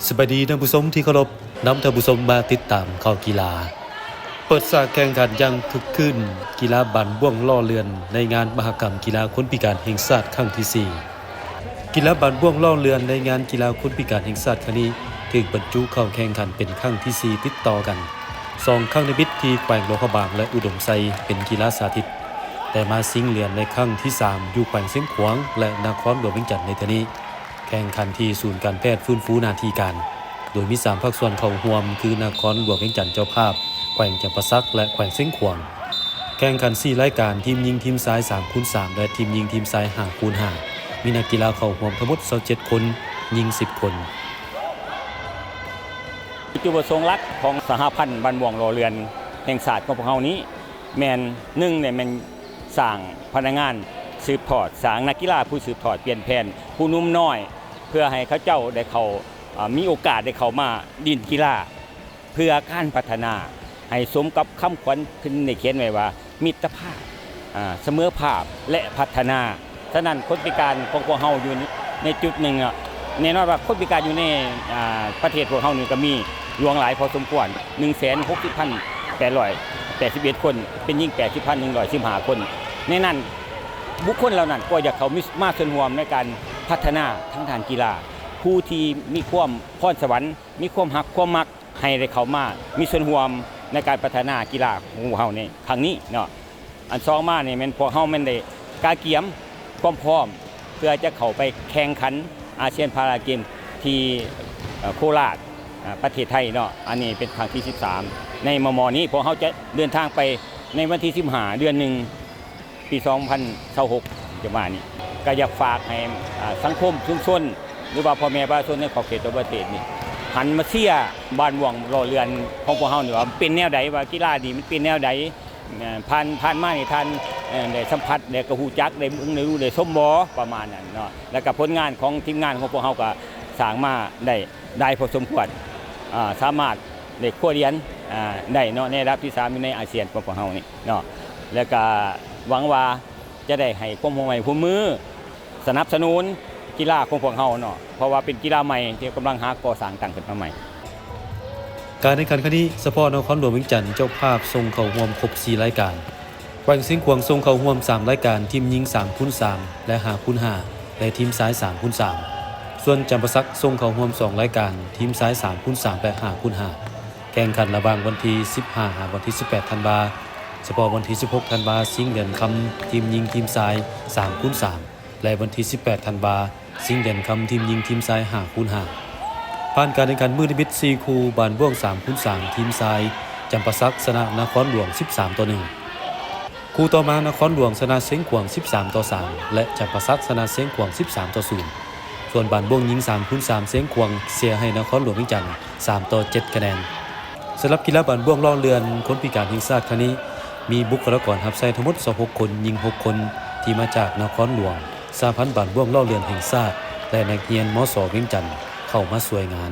ສະບາຍດີທ່ານຜູ້ຊົມທີ່ເຄົາລົບ, ນຳທ່ານຜູ້ຊົມມາຕິດຕາມຂ່າວກິລາ. ເປີດສາກແຂ່ງຂັນຢ່າງຄຶກຄື້ນ ກິລາບານບ້ວງລໍ້ເລື່ອນ ໃນງານມະຫະກຳກິລາຄົນພິການແຫ່ງຊາດຄັ້ງທີສີ່. ກິລາບານບ້ວງລໍ້ເລື່ອນໃນງານກິລາຄົນພິການແຫ່ງຊາດຄັ້ງນີ້ ຖືກບັນຈຸເຂົ້າແຂ່ງຂັນເປັນຄັ້ງທີສີ່ຕິດຕໍ່ກັນ. ສອງຄັ້ງນິມິດທີ່ແຂວງຫຼວງພະບາງ ແລະ ອຸດົມໄຊເປັນກິລາສາທິດ, ແຕ່ມາຊິງຫຼຽນໃນຄັ້ງທີສາມຢູ່ແຂວງຊຽງຂວາງ ແລະ ນະຄອນຫຼວງວຽງຈັນໃນເທື່ອນີ້. ແຂ່ງຂັນທີ່ສູນການແພດຟື້ນຟູໜ້າທີ່ການ, ໂດຍມີສາມພາກສ່ວນເຂົ້າຮ່ວມ ຄື ນະຄອນຫຼວງວຽງຈັນເຈົ້າພາບ, ແຂວງຈຳປາສັກ ແລະ ແຂວງຊຽງຂວາງ. ແຂ່ງຂັນສີ່ລາຍການ, ທີມຍິງທີມຊາຍສາມຄູນສາມ ແລະ ທີມຍິງທີມຊາຍຫ້າຄູນຫ້າ, ມີນັກກິລາເຂົ້າຮ່ວມທັງໝົດຊາວເຈັດຄົນ, ຍິງສິບຄົນ. ຈຸດປະສົງຫຼັກຂອງສະຫະພັນບ້ານບ້ວງລໍ້ເລື່ອນແຫ່ງຊາດຂອງພວກເຮົານີ້ ແມ່ນ ໜຶ່ງ ແມ່ນ ສ້າງພະນັກງານສືບທອດ, ສ້າງນັກກິລາຜູ້ສືບທອດປ່ຽນແຜນ, ຜູ້ໜຸ່ມນ້ອຍ ເພື່ອໃຫ້ເຂົາເຈົ້າໄດ້ເຂົ້າ ເອີ່ ມີໂອກາດໄດ້ເຂົ້າມາຫຼິ້ນກິລາ ເພື່ອການພັດທະນາ ໃຫ້ສົມກັບຄຳຂວັນເພິ່ນໄດ້ຂຽນໄວ້ວ່າ ມິດຕະພາບ ເອີ່ ສະເໝີພາບ ແລະ ພັດທະນາ. ສະນັ້ນ ຄົນພິການຂອງພວກເຮົາຢູ່ໃນຈຸດໜຶ່ງເນາະ, ແນ່ນອນວ່າຄົນພິການຢູ່ໃນ ອາ ປະເທດພວກເຮົານີ້ກໍມີຫຼວງຫຼາຍພໍສົມຄວນ ໜຶ່ງແສນຫົກສິບພັນແປດຮ້ອຍແປດສິບເອັດຄົນ, ເປັນຍິງແປດສິບພັນໜຶ່ງຮ້ອຍສິບຫ້າຄົນ. ໃນນັ້ນ ບຸກຄົນເຫຼົ່ານັ້ນກໍຢາກເຂົ້າມາ ມາສ່ວນຮ່ວມໃນການພັດທະນາທາງດ້ານກິລາ. ຜູ້ທີ່ມີຄວາມພອນສະຫວັນ, ມີຄວາມຮັກຄວາມມັກ ໃຫ້ໄດ້ເຂົ້າມາມີສ່ວນຮ່ວມໃນການພັດທະນາກິລາຂອງພວກເຮົາໃນຄັ້ງນີ້ເນາະ. ອັນສອງມານີ້ແມ່ນພວກເຮົາແມ່ນໄດ້ກະກຽມຄວາມພ້ອມ ເພື່ອຈະເຂົ້າໄປແຂ່ງຂັນອາຊຽນພາຣາເກມທີ່ ເອີ່ ໂຄລາດ ອາ ປະເທດໄທເນາະ. ອັນນີ້ເປັນຄັ້ງທີສິບສາມ ໃນມໍ່ໆນີ້ ພວກເຮົາຈະເດີນທາງໄປໃນວັນທີສິບຫ້າ ເດືອນໜຶ່ງ ປີສອງພັນຊາວຫົກ ຈະມານີ້ ກໍຢາກຝາກໃຫ້ ອາ ສັງຄົມຊຸມຊົນ ຫຼືວ່າພໍ່ແມ່ປະຊາຊົນໃນຂອບເຂດທົ່ວປະເທດນີ້ ຫັນມາເຊຍບ້ານບ້ວງລໍ້ເລື່ອນຂອງພວກເຮົານີ້ວ່າມັນເປັນແນວໃດ, ວ່າກິລານີ້ມັນເປັນແນວໃດ. ເອີ່ ຜ່ານ ຜ່ານມານີ້ທ່ານ ເອີ່ ໄດ້ສຳຜັດ ແລະ ກໍຮູ້ຈັກ ໄດ້ເບິ່ງ ໄດ້ຮູ້ ໄດ້ຊົມບໍ່ ປະມານນັ້ນເນາະ. ແລ້ວກໍຜົນງານຂອງທີມງານຂອງພວກເຮົາກໍສ້າງມາໄດ້ຫຼາຍພໍສົມຄວນ ອາ ສາມາດໄດ້ຄວ້າຫຼຽນ ອາ ໄດ້ເນາະ ໃນລະດັບທີສາມຢູ່ໃນອາຊຽນຂອງພວກເຮົານີ້ເນາະ. ແລ້ວກໍຫວັງວ່າຈະໄດ້ໃຫ້ຄວາມຮ່ວມໄມ້ຮ່ວມມື ສະໜັບສະໜູນກິລາຂອງພວກເຮົາເນາະ ເພາະວ່າເປັນກິລາໃໝ່ທີ່ກຳລັງຫາກໍ່ສ້າງຕັ້ງຂຶ້ນມາໃໝ່. ການແຂ່ງຂັນຄັ້ງນີ້ ສະເພາະນະຄອນຫຼວງວຽງຈັນເຈົ້າພາບສົ່ງເຂົ້າຮ່ວມຄົບສີ່ລາຍການ, ແຂວງຊຽງຂວາງສົ່ງເຂົ້າຮ່ວມສາມລາຍການ, ທີມຍິງສາມຄູນສາມ ແລະ ຫ້າຄູນຫ້າ ແລະ ທີມຊາຍສາມຄູນສາມ. ສ່ວນຈຳປາສັກສົ່ງເຂົ້າຮ່ວມສອງລາຍການ, ທີມຊາຍສາມຄູນສາມ ແລະ ຫ້າຄູນຫ້າ. ແຂ່ງຂັນລະຫວ່າງວັນທີສິບຫ້າ ຫາວັນທີສິບແປດທັນວາ. ສະເພາະວັນທີສິບຫົກທັນວາ ຊິງຫຼຽນຄຳທີມຍິງທີມຊາຍສາມຄູນສາມ ແລະ ວັນທີສິບແປດທັນວາ ຊິງຫຼຽນຄຳທີມຍິງທີມຊາຍຫ້າຄູນຫ້າ. ຜ່ານການແຂ່ງຂັນມື້ນິມິດສີ່ຄູ່, ບ້ານບ້ວງສາມຄູນສາມ ທີມຊາຍ ຈຳປາສັກຊະນະນະຄອນຫຼວງສິບສາມຕໍ່ໜຶ່ງ. ຄູ່ຕໍ່ມາ ນະຄອນຫຼວງຊະນະຊຽງຂວາງສິບສາມຕໍ່ສາມ ແລະ ຈຳປາສັກຊະນະຊຽງຂວາງສິບສາມຕໍ່ສູນ. ສ່ວນບ້ານບ້ວງຍິງສາມຄູນສາມ ຊຽງຂວາງເສຍໃຫ້ນະຄອນຫຼວງວຽງຈັນສາມຕໍ່ເຈັດຄະແນນ. ສຳລັບກິລາບ້ານບ້ວງລໍ້ເລື່ອນຄົນພິການແຫ່ງຊາດຄັ້ງນີ້ ມີບຸກຄະລາກອນຮັບໃຊ້ທັງໝົດຊາວຫົກຄົນ, ຍິງຫົກຄົນ ທີ່ມາຈາກນະຄອນຫຼວງ, ສະຫະພັນບ້ານບ້ວງລໍ້ເລື່ອນແຫ່ງຊາດ ແລະ ນັກຮຽນ ມສ ວຽງຈັນ ເຂົ້າມາຊ່ວຍງານ.